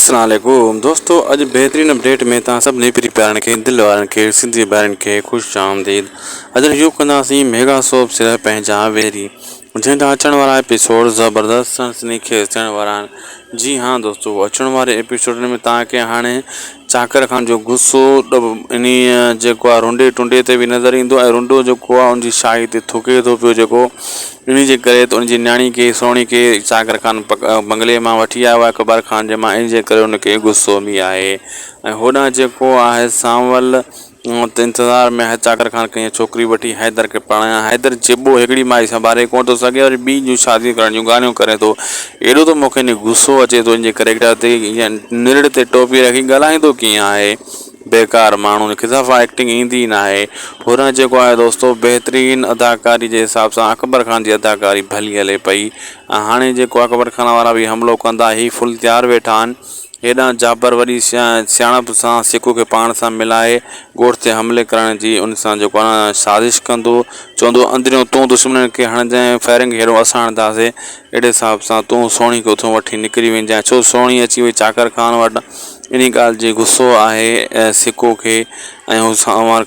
اسلام عليڪم دوستو اڄ بهترين اپڊيٽ ۾ توهان سڀني پري پيارن کي دل وارن کي سنڌي ڀائرن کي خوش آمديد اڄ ريويو ڪنداسين ميگا سوپ صرف پنهنجا ويري جنهن جا اچڻ وارا ايپيسوڊ زبردست سنسني خيز ٿيڻ وارا آهن جي ها دوستو اچڻ واري ايپيسوڊن ۾ توهان کي هاڻي چاڪر خان جو غصو انهي جيڪو آهي رنڊي ٽنڊي تي به نظر ايندو ۽ رنڊو جيڪو آهي ان جي شاهي تي ٿڪي ٿو پيو جيڪو انهي جي ڪري ته ان جي نياڻي کي سهڻي کي چاڪر خان بنگلي مان وٺي آيو آهي اڪبر خان جي مان انهي جي ڪري ان کي غصو به آهي ۽ هوڏانهن جيڪو آهي سانول ته انتظار ۾ آهي چاڪر خان ڪنهن ڇوڪري وٺي حيدر کي پرڻايان. حيدر چٻو هڪڙي مائي سنڀاري ڪونه ٿو سگهي وري ٻي جون شاديون ڪرڻ جون ڳالهيون ڪري ٿو. ايڏو ته مون کي غصو اچي ٿو ان جي ڪريڪٽر تي ائين نرڙ تي ٽوپي رکي ڳالهائيندو ڪيئن آهي. بيڪار ماڻهو ان کي صفا ايڪٽنگ ايندي ئي ناهي. هورنهن جيڪو آهي دوستو بهترين اداڪاري جي حساب سان اڪبر خان جي اداڪاري ڀلي هلي پئي ۽ هاڻي جيڪو اڪبر خان وارا به حملو ڪندا هي فل تيار ويٺا آهن. هيڏانهن جابر وڏي سياڻپ سان سيڪو کي پاڻ سان ملائي ڳوٺ تي حملي ڪرڻ جي ان سان جيڪو آهي نه سازش ڪندو چوندو اندريون تون دشمنن کي هڻجانء فائرنگ هيڏو اسان هڻنداسين اهڙي حساب سان تون سهڻي کي اتان وٺي نڪري وڃجانء ڇو سهڻي اچي وئي چاڪر خان وٽ انهي ڳالهه جي غصو آهي سيڪو کي ۽ هو سانوار.